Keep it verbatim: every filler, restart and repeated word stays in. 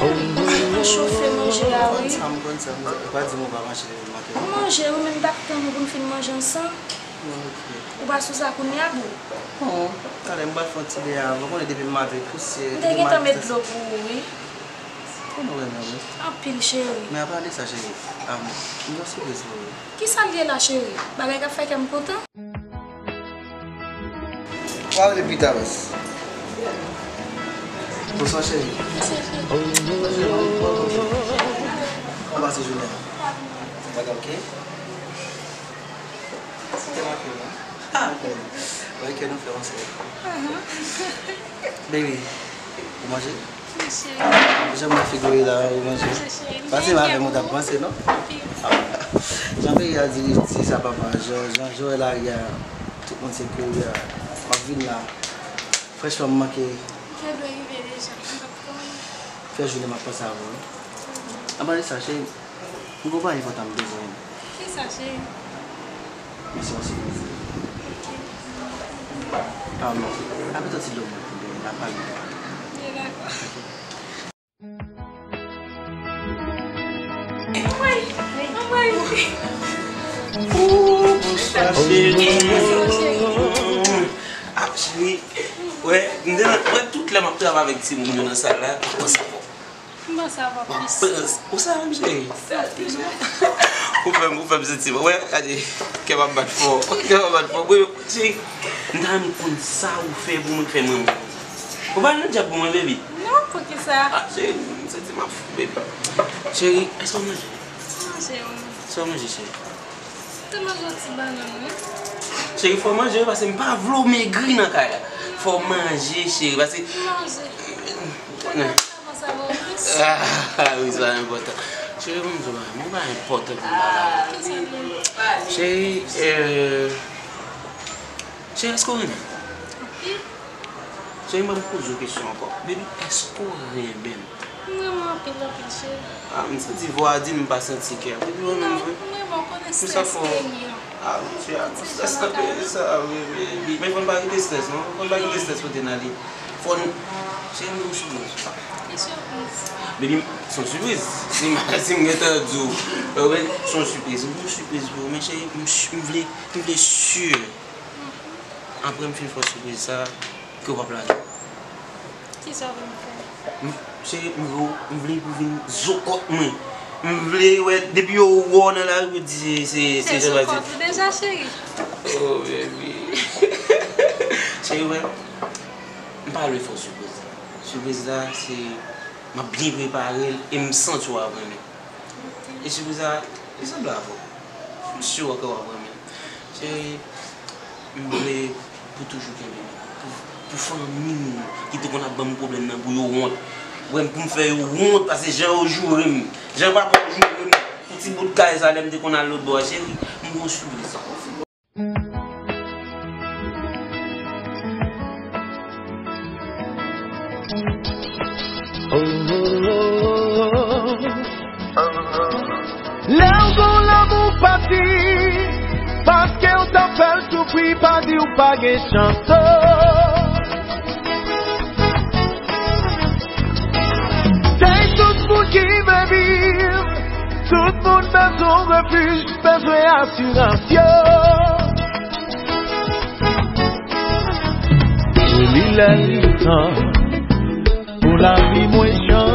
Mwen chofe manje a, wi. Sa m konn sa, m pa di m ou pa manje, m manke. Manje, wi, men m t ap tann ou pou n fin manje ansanm. Ok. Ou pa sou sa kounye a, boo? Bon, talè m pral fè yon ti beny avan, konnen depi m maten, pousyè. M te gentan met dlo pou ou, wi. Konnen w renmen, wi. Anpil, cheri. Men apa de sa, cheri, m gen yon sipriz pou ou. Kisa l ye la, cheri? Bagay k ap fè kè m kontan? W a rele pita, baz. Bonswa, cheri. Bonswa, cheri. Kòman w pase jounen an? Bagay ok? Se te rapid, non? Ah, ok. Wè kè nou fè yon sèl. Baby, ou manje? Wi, cheri. Jan mwen figure la, ou manje? Wi, cheri. Pase m avè m, ou t ap panse, non? Wi. Ah. Jan peyi a di, di sa papa, jan, jan, jan lari a, tout moun se kouri a. M ap vin la. Franchman, m manke. Yo dwe rive deja. M p ap tann. Fè jounen m ap panse avè w, wi. Anba de sa, cheri, m gon bagay enpòtan m bezwen. Kisa, cheri? Men se yon sipriz. Ok. Ah, non. Apito ti dlo mwen pou byen, n a pale. Ok, dakò. Ok. Anmwey! Anmwey! Ooh, bonswa, cheri. Ah, cheri. Wè, m te nan, wè, tout lè m ap travay avèk timoun yo nan sal la, m panse avè w. M panse avè w plis. Ou sa menm, cheri? Sa plis. Ou fè m, ou fè m santi, wè, gade, kè m ap bat fò. Kè m ap bat fò. Wi, cheri, m ta renmen konn sa ou fè pou mwen k fè m renmen w konsa. Ou pa nan djab pou mwen, baby? Non, poukisa? Ah, cheri, m santi m ap fou, baby. Cheri, èske w manje? M manje, wi. Sa w manje, cheri? M te manje yon ti bannann, wi. Cheri, fò w manje, wi, paske m pa vle w megri nan kay la. Fò w manje, cheri, paske... M manje. Mwen konn sa avanse avè w plis. Ah, wi, sa enpòtan. Cheri, ban m di w bagay, mwen pa enpòtan pou m pale avè w. Kisa l ye? Cheri, euh, cheri, èske w renmen m? Anpil. Cheri, ban m poze w kesyon ankò. Baby, èske w renmen m? M renmen w anpil, anpil, cheri. Ah, m santi vwa a di m pa santi kè a. Baby, w renmen m vre? Non, m renmen w, konnen strès te li an. Ah, monchè, a koz strès nan peyi sa, wi, wi, wi. Men fò n pa kite strès, non. Fò n pa kite strès pote n ale. Fò n, cheri, m gen yon sipriz. Ki sipriz? Baby, se yon sipriz. Si m, si m gentan di w, euh, wi, se yon sipriz. M gen yon sipriz pou ou, men cheri, m, m vle, m vle si. Apre m fin fè w sipriz sa, ke w p ap lage m. Kisa w vle m fè? M, cheri, m vle w, m vle pou w vin zo kòk mwen. M vle wè, depi yo wè w nan lari, yo di se, se, se Jean Baptiste. Ou deja, cheri? Oh, baby. Cheri, wè, m pa lwe fè w sipriz la. Sipriz la, se, m ap byen prepare l e m santi w ap renmen. E sipriz la, li sanble avè w. M si w ap renmen. Cheri, m vle pou toujou kenbe m. Pou, pou fanmi m ki te konn ap ban m pwoblèm nan, pou yo wont. Wè m, pou m fè yo wont, paske jan yo joure m, jan papa w joure m, pou ti bout kay sa, lè m te konn al lòt bò a, cheri, m gon sipriz. Lè w gon lanmou pati, paske w t ap fè l soufri, pa di w pa gen chans. Tèy tout moun ki vle viv, tout moun bezwen refij, bezwen asirans yo. E li lè li tan pou lavi mwen chanje.